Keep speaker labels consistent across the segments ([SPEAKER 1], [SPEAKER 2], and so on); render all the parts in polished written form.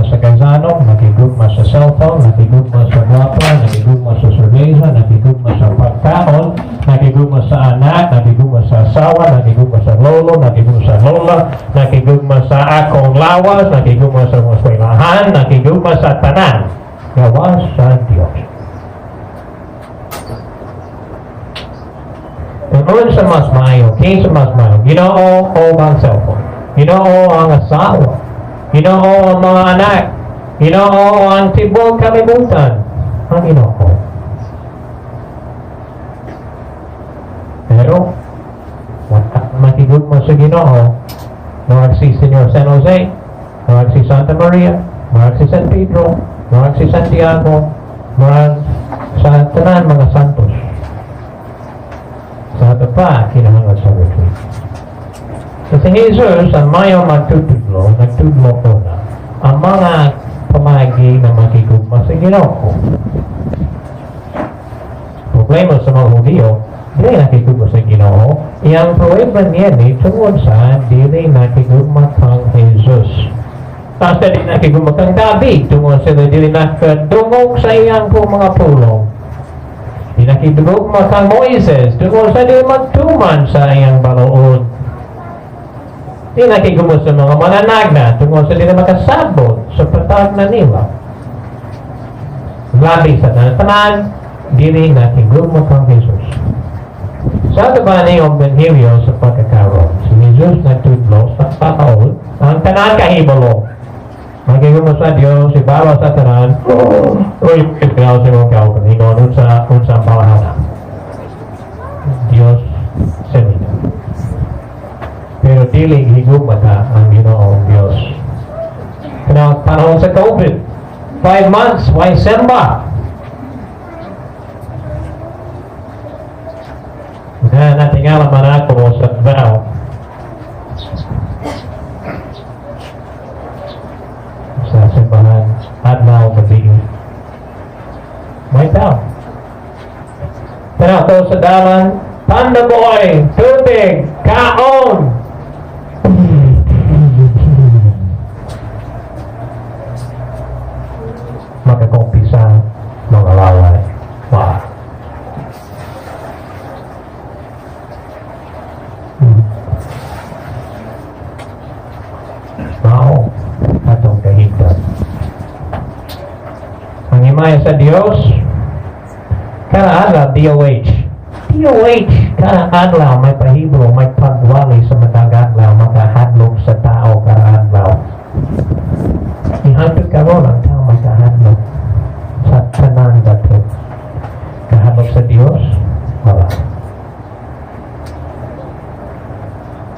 [SPEAKER 1] Nakigugma sa kaysanon, nakigugma sa cellphone, nakigugma sa gwapa, nakigugma sa cerveza, nakigugma sa pagkaon, nakigugma sa anak, nakigugma sa asawa, nakigugma sa lolo, nakigugma sa lola, nakigugma sa akong lawas, nakigugma sa mga eskwelahan, nakigugma sa tanan. Gawas sa Dios. Kung sa mas maayo, kinsa mas maayo, Ginoo o ang cellphone? Ginoo ang asawa? Ginoo ang mga anak? Ginoo ang tibuok kalibutan? Ang Ginoo. Pero, wala makigugma sa Ginoo. Murag si Senyor San Jose, murag si Santa Maria, murag si San Pedro, murag si Santiago, murag sa tanan mga santos. Sa ato pa, kinahanglan sa retreat. So si Jesus, ang mayo magtutudlo, nagtudlo ko na, ang mga pamagi na makigugma sa Ginoo. Problema sa mga Hudiyo, dili nakigugma sa Ginoo. Iyang pruweba niya ni tungod sa dili nakigugma kang Jesus. Basta dili nakigugma kang David, tungod sa dili nakadungog sa iyang po mga pulong. Di nakigugma kang Moises, tungod sa dili magtuman sa iyang balood. Di nakigugma sa mga mananagna, tungod sa dili makasabot sa patag na nila. Labi sa tanan, dili nakigugma kang Jesus. Sa ato ba ni ang Ebanghelyo sa pagkakaroon? Si Jesus nagtudlo sa pataon, ang tanan kahibalo. Magigugma sa Dios, ibawa sa tanan. Uy, ikaw sa mga kaugalingon, unsa ang balahana. Dios semina. Pero dili higugma ta ang Ginoong Dios. Kaya panahon sa COVID, 5 months, why semba? Na natingala man ako sa vow. Sa simbahan, adlaw gabi. May tao. Pero to sa dalan, Panda Boy, tubig, kaon. Makakumpisa mga laway. Wow. Mao atong kahigtan. Ang himaya sa Dios, kada adlaw DOH. DOH, kada adlaw may pahiblo, may pagwali sa matag adlaw, makahadlok sa tao kada adlaw. Ihantod karon ang tao makahadlok sa tanan dato. Kahadlok sa Dios, wala.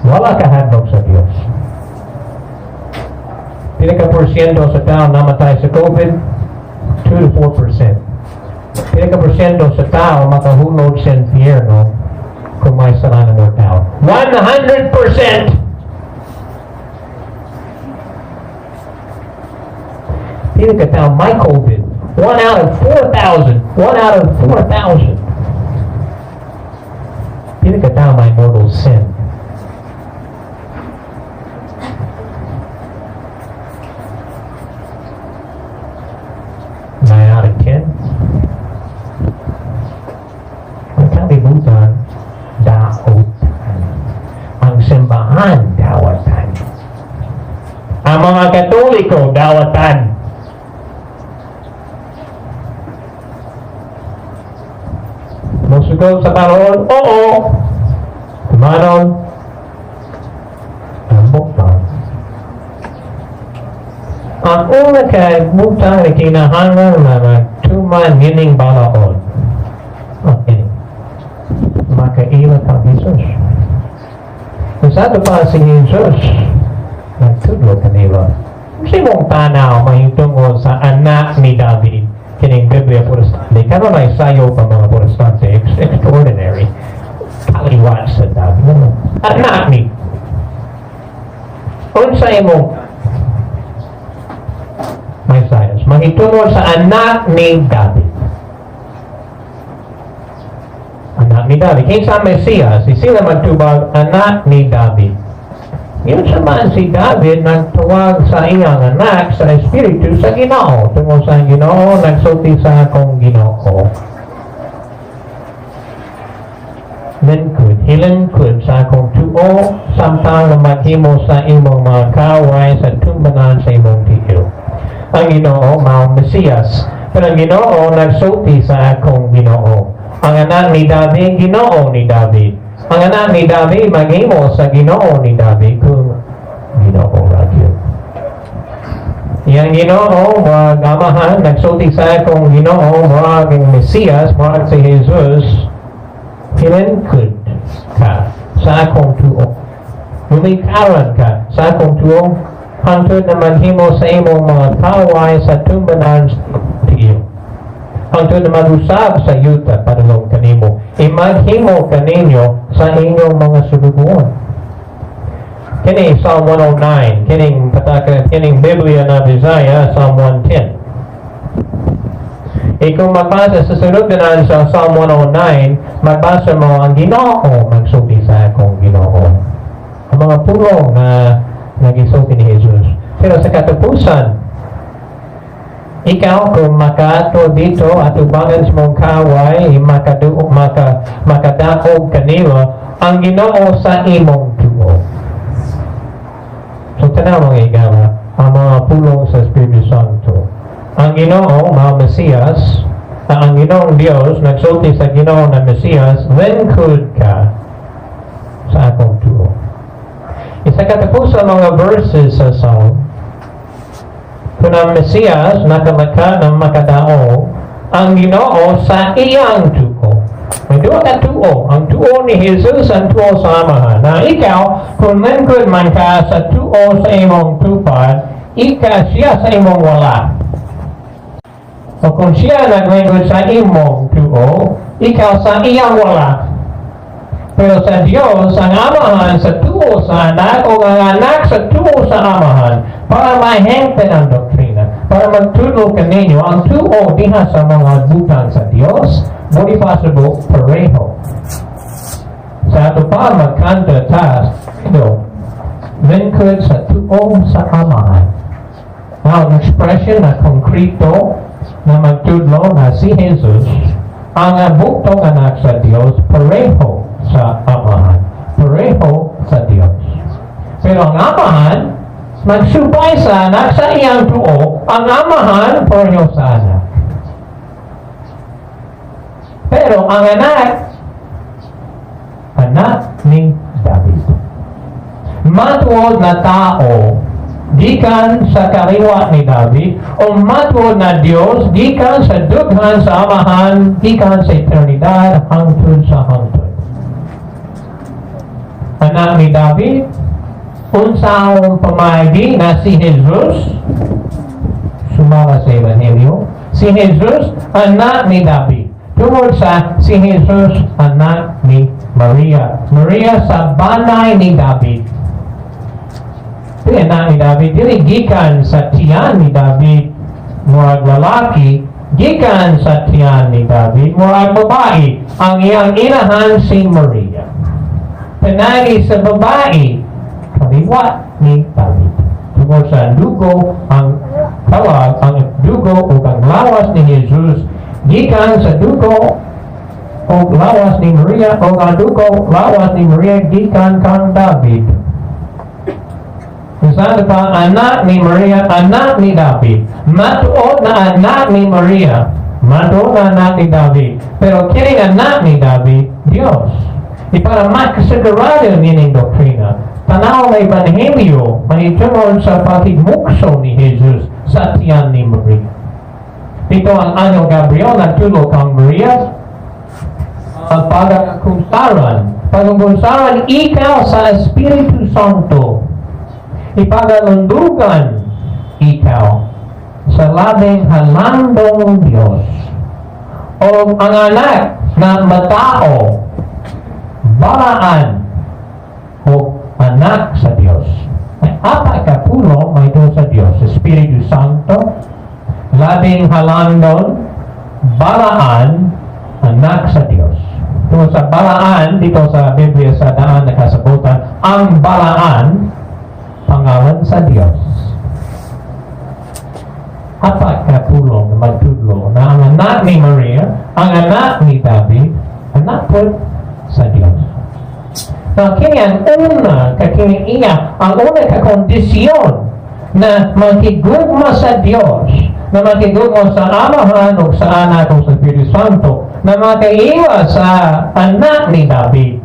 [SPEAKER 1] Wala kahadlok sa Dios. Pila ka porsyento sa tao namatay sa COVID? 2 to 4%. Pila ka porsyento sa tao makahulog sa impyerno kung may sala na mortal? 100%! Pila ka tao may COVID? 1 out of 4,000. 1 out of 4,000. Pila ka tao may mortal sin? 9 out of 10. Ang kalibutan, daotan. Ang simbahan, dawatan. Ang mga Katoliko, dawatan. Musugod sa panahon? Oo. Tumanon? Ambok pa. Ang una kay butang na kinahanglan na magtuman nining balaod. Okay. Makaila kang Jesus. Sa ato pa si Jesus, nagtudlo kanila. Sa imong tanaw mahitungod sa anak ni David, kining Biblia Protestante, karon ay sayo pa mga Protestante, extraordinary. Kaliwat sa David. Anak ni. Unsa imong Messiah? Mahitungod sa anak ni David. Anak ni David. Kinsa ang Mesiyas? Si sila magtubag, anak ni David. Yun sa man si David nagtawag sa iyang anak sa Espiritu sa Ginoo. Tungod sa Ginoo, nagsulti sa akong Ginoo. Lingkod, hilingkod sa akong tuo, samtang na maghimo sa imong mga kaway sa tumbanan sa imong tiil. Ang Ginoo mao Mesiyas. Pero ang Ginoo nagsulti sa akong Ginoo. Ang anak ni David, Ginoo ni David. Ang anak ni David maghimo sa Ginoo ni David kung Ginoo ra gyud. Iyang Ginoo murag Amahan, nagsulti sa akong Ginoo, murag ang Mesiyas, murag si Jesus, hilingkod ka sa akong tuo. Lumikaran ka sa akong tuo, hangtod na maghimo sa imong mga kaway sa tumbanan sa tiil. Hangtod na mag-usab sa yuta padulong kanimo, imaghimo kaninyo sa inyong mga sulugoon. Kini Psalm 109, kining pataka, kining Biblia na Bisaya, Psalm 110. E kung magbasa sa sunod na sa Psalm 109, magbasa mo ang Ginoo magsulti sa akong Ginoo. Ang mga pulong na nagisulti ni Jesus. Pero sa katapusan, ikaw kung makato dito at ubangan sa mong kaway, makadaog kanila, ang Ginoo sa imong tuo. So tanaw, mga igala, ang mga pulong sa Espiritu Santo. Ang Ginoo, mga Mesiyas, ang Ginoong Diyos, nagsulti sa Ginoo na Mesiyas, lingkod ka sa akong tuo. Isa katapusan mga verses sa Psalm, kung ang Mesiyas nakalaka ng makadaog, ang Ginoo sa iyang tuo. May duha ka tuo. Ang tuo ni Jesus, ang tuo sa Amahan. Na ikaw, kung lingkod man ka sa tuo sa imong tupad, ika siya sa imong wala. O kung siya naglingkod sa imong tuo, ikaw sa iyang wala. Pero sa Diyos, ang Amahan sa tuo sa anak o ang anak sa tuo sa Amahan para mahengpen ang doktrina, para magtudlo kaninyo ang tuo diha sa mga butang sa Diyos, muni possible pareho. Sa ato pa magkanta ta, no, lingkod sa tuo sa Amahan. Now, ang expression na konkreto na magtudlo na si Jesus, ang buktong anak sa Diyos, pareho sa Amahan. Pareho sa Diyos. Pero ang Amahan, magsubay sa anak sa iyang tuo, ang Amahan pareho sa anak. Pero ang anak, anak ni David. Matuod na tao, gikan sa kaliwat ni David, o matuod na Diyos, gikan sa dughan sa Amahan, gikan sa eternidad, hangtod sa hangtod. Anak ni David, unsaon pamaagi na si Jesus, sumala sa Ebanghelyo, si Jesus, anak ni David. Tungod sa si Jesus, anak ni Maria. Maria sa banay ni David. Dili anak ni David, dili gikan sa tiyan ni David, murag lalaki, gikan sa tiyan ni David, murag babae. Ang iyang inahan si Maria. Pinagi sa babae, kaliwat ni David. Tungod sa dugo, ang kalag, ang dugo o ang lawas ni Jesus, gikan sa dugo o lawas ni Maria, o ang dugo lawas ni Maria gikan kang David. Sabi pa, anak ni Maria, anak ni David. Matuod na anak ni Maria, matuod na anak ni David. Pero kining anak ni David, Diyos. E para makasigurado nining doktrina, tanaw ng Ebanghelyo, mahitungod sa patigmukso ni Jesus sa tiyan ni Maria. Dito ang Angel Gabriel nagtudlo kang Maria, ang pagkakunsaran, pagkakunsaran ikaw sa Espiritu Santo, ipagalundugan ikaw sa labing halandong Diyos. O ang anak na matao, balaan o anak sa Diyos. May apat ka pulong may sa Diyos. Espiritu Santo, labing halandon, balaan, anak sa Diyos. Tungkol sa balaan, dito sa Biblia sa Daan na Kasabutan, ang balaan, Pangalan sa Dios. Apat ka pulong na magtudlo na ang anak ni Maria, ang anak ni David, anak po sa Dios. Now, kini ang una, ka kini iya, ang una ka kondisyon na makigugma sa Dios, na makigugma sa Amahan o sa Anak o sa Espiritu Santo, na makaila sa anak ni David.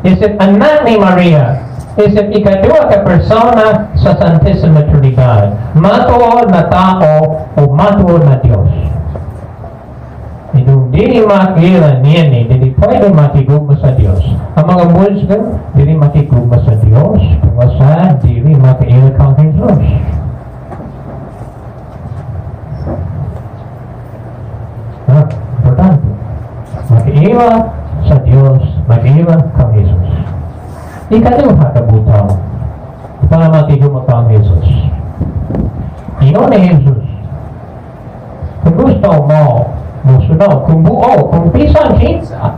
[SPEAKER 1] Isip anak ni Maria, isip ikaduha ka persona sa Santissima Trinidad, matuod na tao o matuod na Dios. Kung dili makilala niya ni, dili pwede makigugma sa Dios. Ang mga Muslim, dili makigugma sa Dios, tungod sa dili makaila kang Jesus. Ha? Importante. Makaila sa Dios, makaila kang Jesus. Ikaduha ka butang para makigugma kang Jesus. Ingon ni Jesus, kung gusto mo mosunod, kung buo, kung bisan kinsa,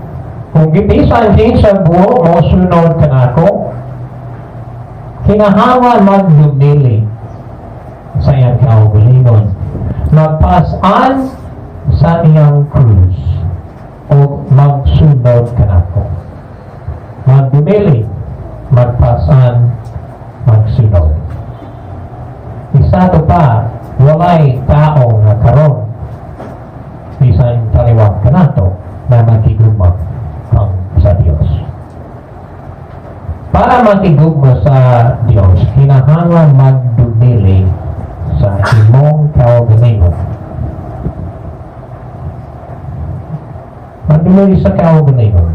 [SPEAKER 1] kung gibisan kinsa buo mosunod kanako, kinahanglan magdumili sa iyang kaugalingon, magpas-an sa iyang krus, o magsunod kanako. Magdumili, magpasan, magsunod. Isa to pa, walay tao nga karon bisan kaliwat kanato na makigugma kang sa Dios. Para makigugma sa Dios, kinahanglan magdumili sa imong kaugalingon. Magdumili sa kaugalingon.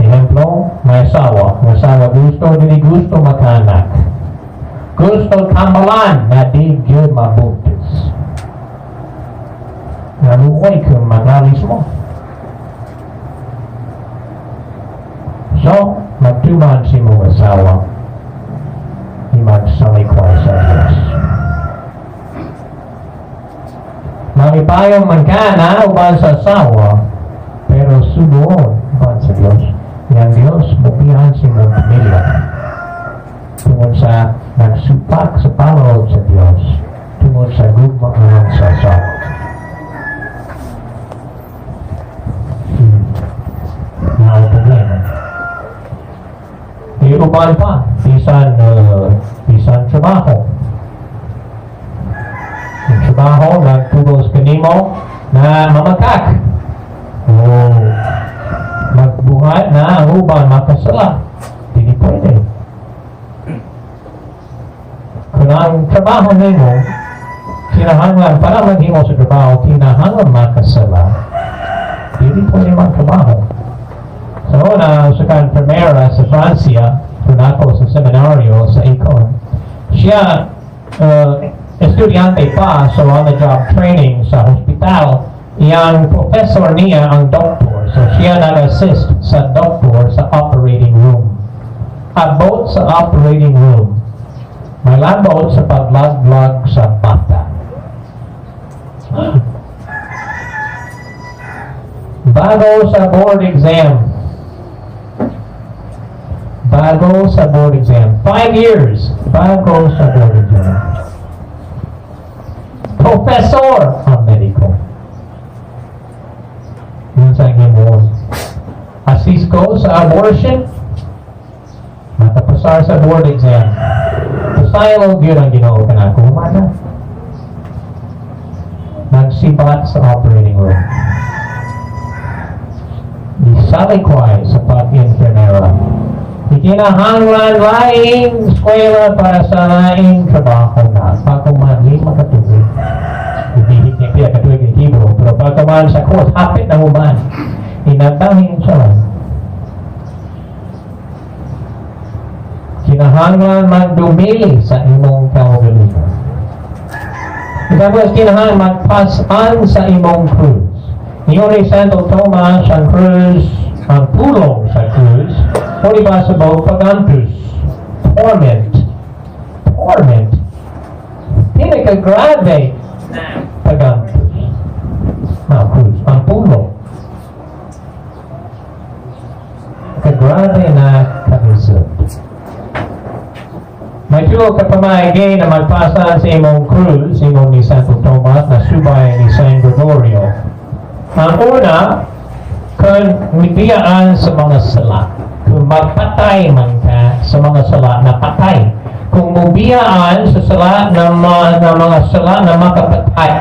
[SPEAKER 1] Ehemplo, may asawa. May asawa gusto, dili gusto makaanak. Gusto kambalan na di gyud mabuntis. Nalukoy kung magalis mo. So, magtuman si mong asawa, imagsalikway sa Diyos. Malipayong man ka na uban sa asawa, pero subuon uban sa Diyos. Yang Diyos, mupihan si mong pamilya. Tungod sa nagsupak sa paloob sa Diyos, tungod sa gugma alang sa asawa. Na ang problema. Di uban pa, bisan trabaho. Yung trabaho, nagtugos kanimo na mamakak. O magbuhat na ang uban makasala. Hindi pwede. Kung ang trabaho nimo, kinahanglan, para maghimo sa trabaho, kinahanglan makasala. Hindi pwede magtrabaho. Sa una, sa kan primera sa Francia, kung ako sa seminaryo sa Econ, siya, estudyante pa, so on the job training sa hospital, iyang professor niya ang doktor. So siya nag-assist sa doktor sa operating room. Abot sa operating room, may labot sa paglaglag sa bata. Bago sa board exam. Bago sa board exam. 5 years bago sa board exam. Professor ang medico. Yun sa mo. Assist ko sa abortion. Matapasar sa board exam. Pasayo gyud ang Ginoo kanako humana. Nagsibat sa operating room. Isalikway sa pag-enfermera. Ikinahanglan laing eskwela para sa laing trabaho na. Pagkuman 5 ka tuig. Hindi niya pila ka tuig ang libro, pero pagkuman sa course, hapit na human. Inatahin siya. Kinahanglan magdumili sa imong kaugalingon. Tapos kinahanglan magpasan sa imong krus. Ingon ni Santo Tomas, ang krus, ang pulong sa krus, o di ba sa pagantus, torment, torment, pinakagrabe na pagantus, ang krus, ang pulong. Kagrabe na karisod. Ikatulo ka pamaagi na magpasan sa imong krus, ingon ni Santo Tomas, na subay ni San Gregorio. Ang una, kung mibiyaan sa mga sala, kung magpatay man ka sa mga sala na patay, kung mubiyaan sa sala na mga sala na makapatay,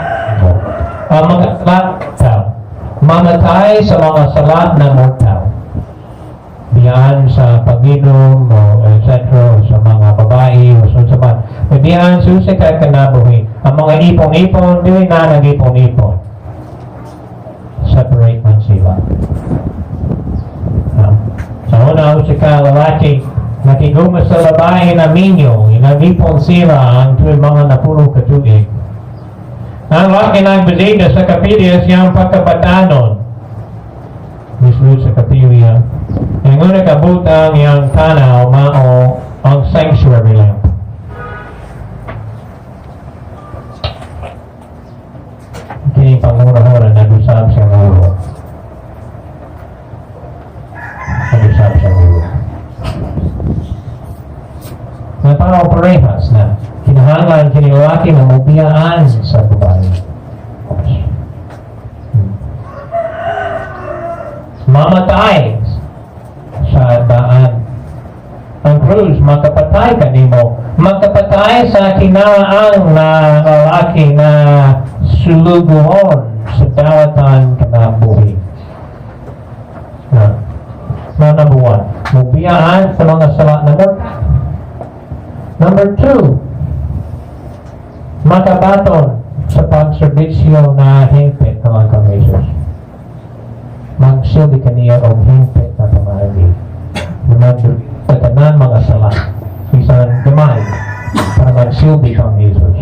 [SPEAKER 1] ang mga sala tao, mamatay sa mga sala na mortal, biyaan sa pag-inom o etc. o sa mga babae o sa man. Biyaan sa usa ka kinabuhi. Ang mga ipon-ipon, dili na nag-ipon-ipon. Separate man sila. No? Sa una, usa ka lalaki, nakigugma sa babae na minyo, nag-ipon sila ang tuwing mga 10 ka tuig. Ang lalaki nagbisita sa kapilya siyang pagkabatanon. Misulod sa kapilya. Ang una kabutang iyang tanaw mao ang sanctuary lamp. Kini panguna-una, nag-usab siyang ulo. Nag-usab siyang ulo. Na tao parehas na kinahanglan kini lalaki na mobiyaan sa babae. Mamatay sa daan. Ang krus, makapatay kanimo. Makapatay sa kinaang na lalaki na sulugoon sa dawatan kinabuhi. Na number one, mubiyaan sa mga sala na mortal. Number two, makabaton sa pagserbisyo na hingpit ng kang Jesus. Magsilbi kaniya og hingpit na pamaagi. Munod sa tanan mga sala, bisan gamay, para magsilbi kang Jesus.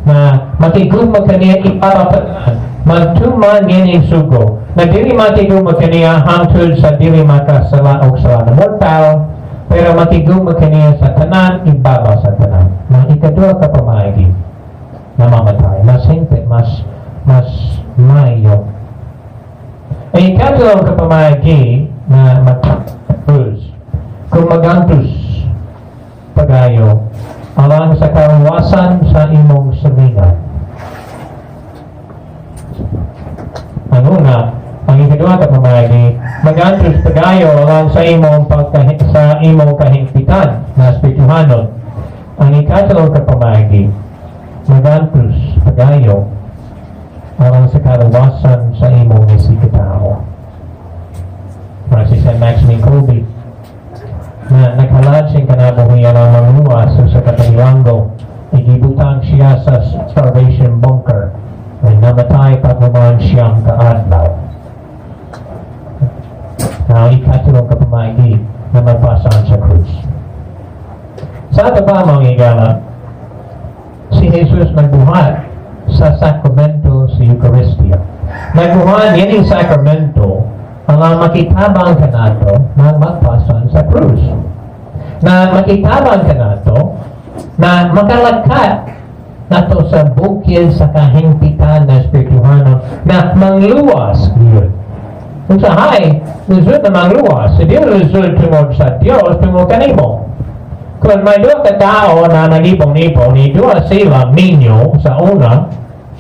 [SPEAKER 1] Na makigugma kaniya ipapatanan, magtuman niya sugo, na dili makigugma kaniya hangtod sa dili makasala og sala na mortal, pero makigugma kaniya sa tanan, ibabaw sa tanan. Na ikaduha ka pamaagi na mamatay, mas hingpit, mas mayo. Ang ikatulong ka pamaagi na matapos, kung magantos pagayo, alang sa kaluwasan sa imong silingan. Ang una, ang ikaduha ka pamaagi, magantos pagayo alang sa imong kahimpitan na espirituhanon. Ang ikatulong ka pamaagi, magantos pagayo alang sa kaluwasan sa imong isigkatao. Para si San Maximilian Kolbe, na naghalad siyang kinabuhi alang mangluwas sa kabilanggo, igibutang siya sa starvation bunker ay namatay paghuman siyang kaadlaw. Na ikatulong ka pamaagi na magpasan sa krus. Sa ato pa, mga higala, si Jesus nagbuhat sa sakramento sa Eucharistia. Nagbuhat yan yung sakramento ang makitabang kanato na magpasan sa krus. Na makitabang kanato na makalagkat nato sa bukid sa kahimpitan na espirituhano na mangluwas yun. Kung sa hay, lisod na mangluwas. Sa Diyos lisod tungod sa Diyos, tungod kanimo. Kung may duha ka tao na nagipong-ipong, ni duha sila minyo sa una,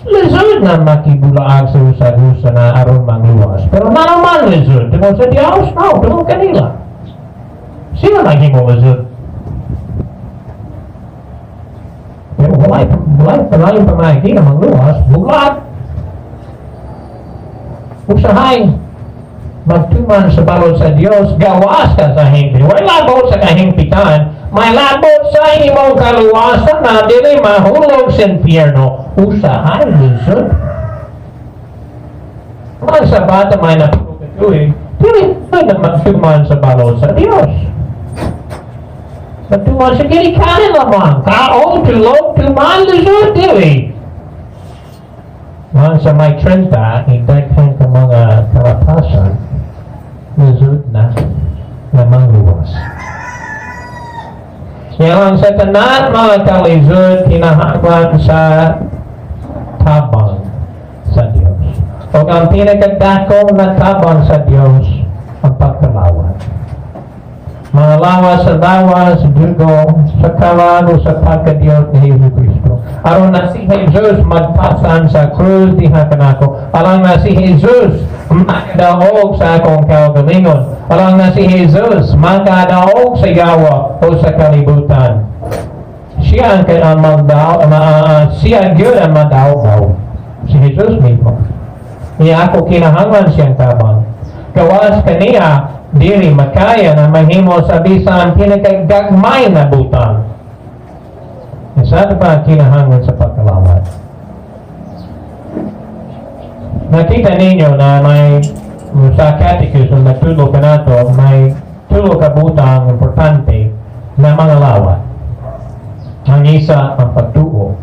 [SPEAKER 1] lisod na makibulaag sa usag-usa na aron mangluwas. Pero na naman lisod tungod sa Diyos, no, tungod kanila. Sila naghimo lisod. Pero walay pamaagi na mangluwas, bulag. Usahay, magtuman sa balod sa Dios, gawas ka sa hingpit. Way labot sa kahingpitan, may labot sa imong kaluwasan na dili mahulog sa impyerno. Usahay, lisod. Man sa bata may 10 ka tuig, dili na magtuman sa balod sa Dios. Magtuman sa ginikanan lamang. Kaon, tulog, tuman, lisod, dili. Man sa may 30, idaghan ka mga kalapasan, lisod na na mangluwas. Yan sa tanan mga kalisod, kinahanglan sa tabang sa Dios. O ang pinakadako na tabang sa Dios, ang pagkalawan. Mga lawas sa lawas, dugo, sa kalag o sa pagka-Diyos ni Jesus Cristo. Aron na si Jesus magpasan sa krus diha kanako. Alang na si Jesus makadaog sa akong kaugalingon. Alang na si Jesus makadaog sa yawa o sa kalibutan. Siya ang kailangan magdaog, siya gyud ang madaog. Si Jesus mismo. Niya ako kinahanglan siyang tabang. Gawas kaniya, dili makaya na mahimo sa bisan pinakagagmay na butang. Isa pa ang kinahanglan sa pagkalawat. Nakita ninyo na may sa catechism na tulo kanato, may tulo ka butang importante na mga lawat. Ang isa, ang pagtuo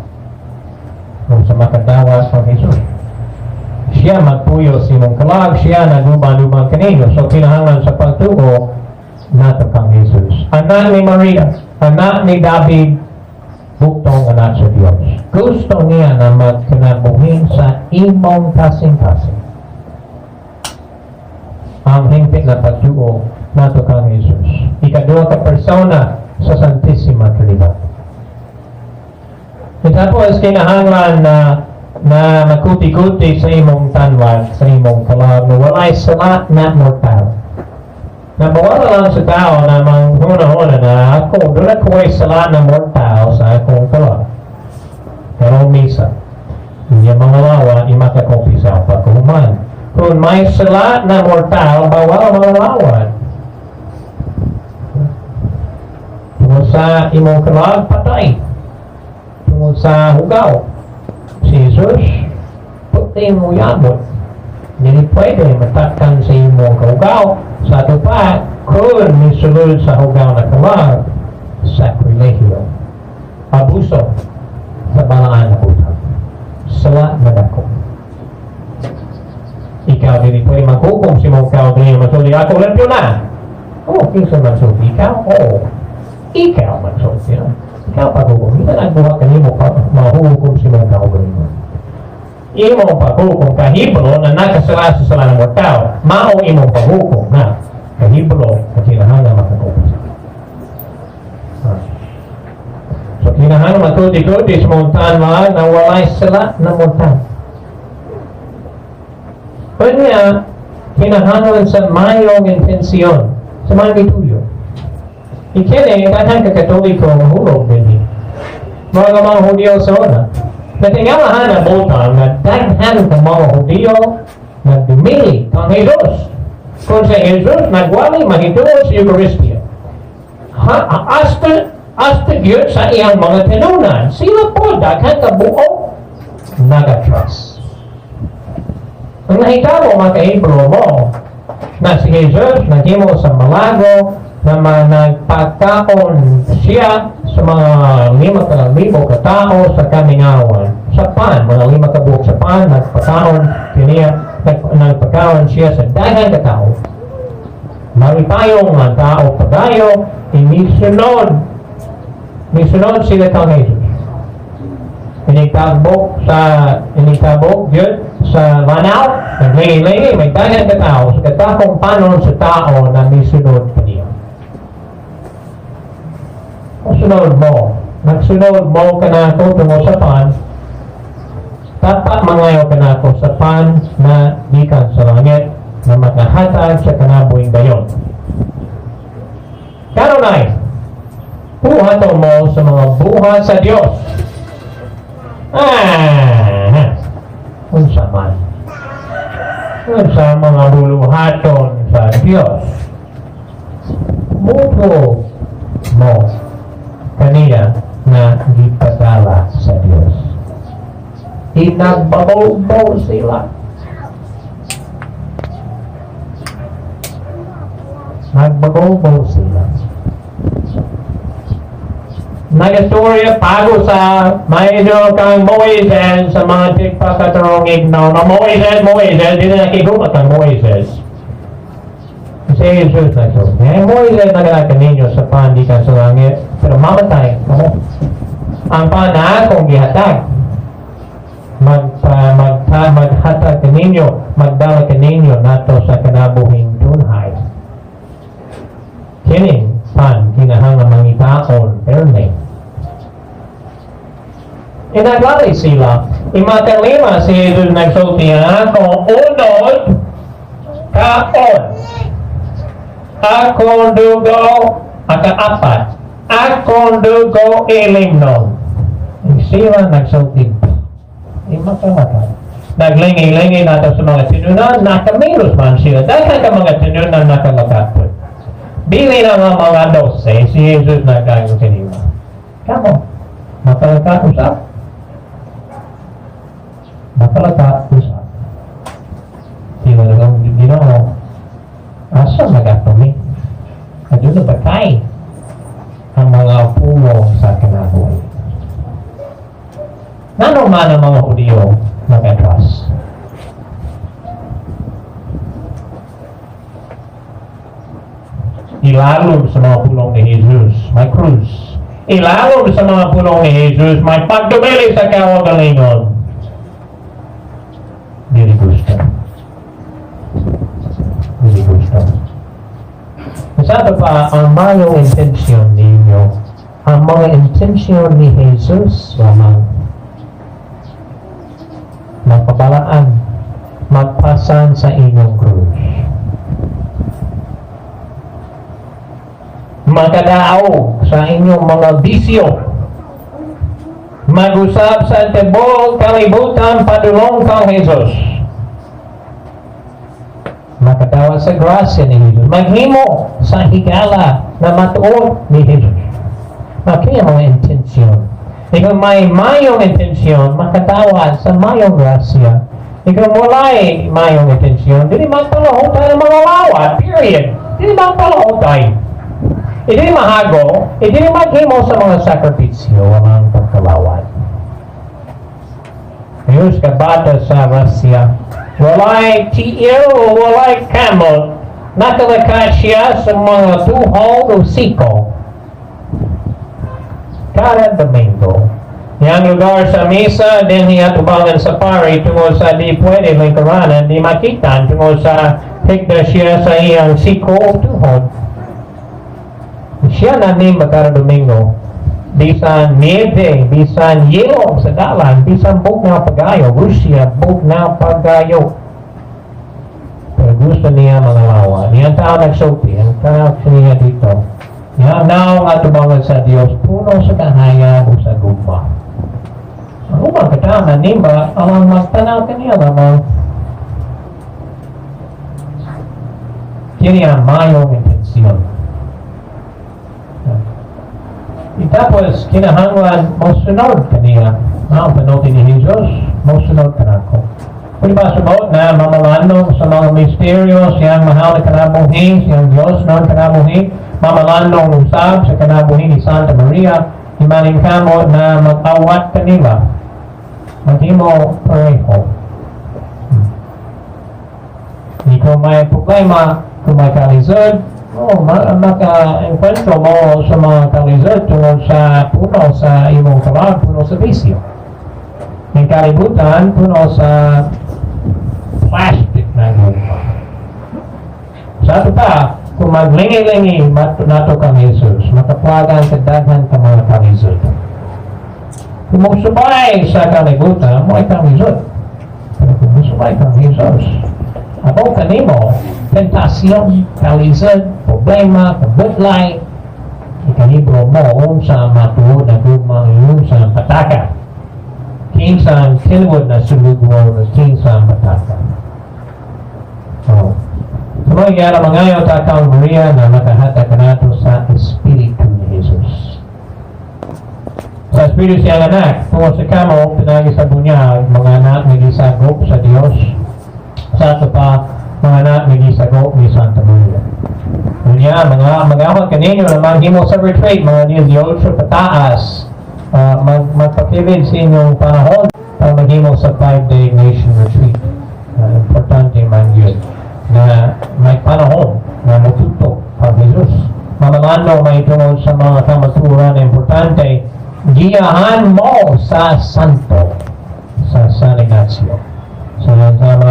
[SPEAKER 1] kung sa makadawat ng Jesus. Siya magpuyo sa imong kalag, siya naguban-uban kaninyo. So, kinahanglan sa pagtuo nato kang Jesus. Anak ni Maria, anak ni David, buktong anak sa Diyos. Gusto niya na magkinabuhi sa imong kasing-kasing. Ang hingpit na pagtuo nato kang Jesus. Ikaduha ka persona sa Santissima Trinidad. At tapos kinahanglan na na makuti-kuti sa imong tanwag, sa imong kalag, na walay sala na mortal. Na mawala lang sa tao na manghuna-huna na ako, duna ko'y sala na mortal sa akong kalag. Karong misa, inya mga lawa, imakakumpisaw pagkahuman. Kung may sala na mortal, bawal mga lawan. Tungod sa imong kalag, patay. Tungod sa hugaw. Si Jesus, puti mo yamot. Hindi pwede matakkan sa imong kahugaw. Sa ato pa, kung misulod sa hugaw na kalag, sakrilehyo. Abuso sa balaan na butang. Sala na dako. Ikaw dili pwede maghukom sa imong kaugalingon, masulti, "Ako limpyo na." Oh, kinsa magsulti? Ikaw? Oo. Ikaw magsulti. No? Ikaw paghukom. Hindi na nagbuhat kanimo pa mahukom sa imong kaugalingon. Imong paghukom kahibalo na nakasala sa sala ng mortal. Mao imong paghukom na kahibalo na kinahanglan makakumpisal. Ah. So kinahanglan magkuti-kuti sa mong tanwag na walay sala na mortal. Kanya, kinahanglan sa mayong intensyon, sa mga gituyo. Ikene, daghan ka Katoliko mahulog din. Mga Hudiyo sa una. Natingalahan na butang na daghan ka mga Hudiyo na dumili kang Jesus. Kung sa Jesus, nagwali mahituo sa Eucharistia. Ha, hasta, hasta gyud sa iyang mga tinunan, sila po daghan ka buo nagatrust. Ang nahitabo, mga kahibalo mo na si Jesus naghimo sa milagro na mga nagpakaon siya sa mga 5,000 ka tao sa kamingawan. Sa pan, mga lima ka buok sa pan, nagpakaon kiniya, nagpakaon siya sa daghan ka tao. Maripayong ang tao padayo, imisunod. Misunod sila kang Jesus. Inigtabok yun sa lanaw, naglingi-lingi, may daghan ka tao, sa katakong panon sa tao na misunod kaniya. Sunod mo, nagsunod mo kanako tungo sa pan, tapa mangayo kanako sa pan na gikan sa langit na makahatag sa kinabuhing dayon. Kanunay, buhaton mo sa mga buhat sa Dios. Ah, unsa man? Unsa mga buluhaton sa Dios? Mutuo mo kaniya na gipadala sa Dios. Inagbabaw sila. Nagbabaw sila. Nagastorya pago sa medyo kang Moises sa mga tigpakatarong ignaw na Moises, Moises, di na nakigumat ang Moises. Si Jesus nagsulti, "Eh, Moises nagalaka ninyo sa pan gikan sa langit, pero mamatay kamo. Ang pan na akong gihatag, maghatag kaninyo, magdala kaninyo nato sa kinabuhing tunhay." Kining Kinahanglan mangitaon, perme. Inaglali sila. Imakalima si Jesus nagsulti, "Ako unod kaon. Akong dugo akaapat. Akong dugo ilimnon." Sila nagsulti. Imakalaka. Naglingi-lingi nato sa mga tinunan, nakamilos man sila. Daghan ka mga tinunan nakalakat po. Bili na nga mga 12, si Jesus nagayon kanila, "Kamo, makalakat usab. Makalakat usab." Sila lang, "Ginoo, asa magadto mi? Aduna ba kay ang mga pulong sa kinabuhi?" Ngano man ang mga Hudiyo mag-atras? Ilalom sa mga pulong ni Jesus, may krus. Ilalom sa mga pulong ni Jesus, may pagdumili sa kaugalingon. Dili gusto. Dili gusto. Sa ato pa, ang mayong intensyon ninyo, ang mga intensyon ni Jesus, lamang magpabalaan, magpasan sa inyong krus. Makadaog sa inyong mga bisyo. Mag-usab sa tibok kalibutan padulong kang Jesus. Makadawa sa grasya ni Jesus. Maghimo sa higala na matuod ni Jesus. Makaya mga intensyon. Ikaw may mayong intensyon, makatawa sa mayong grasya. Ikaw mulay mayong intensyon, dili magpalahutay ang mga lawat, period. Dili magpalahutay. Hindi mahago, hindi maghimo sa mga sakripisyo, walang pagkalawat. Ayos ka bata sa Russia, walay tiil, walay kamot, nakalakat siya sa mga tuhod o siko. Kada Domingo. Yang lugar sa misa, din atubangan sa pari tungod sa di pwede lingkuranan, di makitan tungod sa higda siya sa iyang siko o tuhod. Siya na ni kada Domingo, bisan niebe, bisan yelo sa dalan, bisan bugnaw pagayo, Russia, bugnaw pagayo. Pero gusto niya mga lawa. Niya tao nagsulti, ang tao niya dito. Niya naong atubangan sa Dios, puno sa kahayag o sa gugma. Ang ubang katao na nimba, ang magtanaw kaniya lamang. Kini ang mayong intensyon. Tapos, kinahanglan mosunod kaniya. Ang panulti ni Jesus, mosunod kanako. Pwede ba sunod na mamalandong sa mga misteryo, siyang mahal na kanabuhi, siyang Diyos noon kanabuhi, mamalandong usab sa kanabuhi ni Santa Maria, himaning kamo na mag-awat kanila. Maghimo pareho. Kung may problema, kung may kalisod, oh, maka-enkwentro mo sa mga kalisod tungod sa puno sa imong kalag, puno sa bisyo. Ang kalibutan, puno sa plastic na gugma. Sa ato pa, kung maglingi-lingi nato kang Jesus, makaplagan sa daghan ka mga kalisod. Kung magsubay sa kalibutan, mo ay kalisod. Pero kung musubay kang Jesus, ako kanimo, tentasyon, kalisod, problema, kabutlay, ikalibro mo unsa matuod na gugma unsa ang pataka. Kinsa ang tinuod na sulugwo na kinsa ang pataka. Oh. Sa mga gyara mangayo ta kang Maria na makahatag kanato sa Espiritu ni Jesus. Sa Espiritu siyang anak, tungod sa kamo, pinagi sa bunyag, mga anak nga gisagop sa Dios. Sa ato pa, mga anak nga gisagop ni Santa Maria. Unya, mga mag-awat kaninyo na maghimo sa retreat, mga 18 pataas, magpakilid sa inyong panahon para maghimo sa 5-day nation retreat. Importante man yun na may panahon na mututo kang Jesus. Mamalano may tungod sa mga kamaturan na importante, giyahan mo sa santo, sa San Ignacio. Sa mga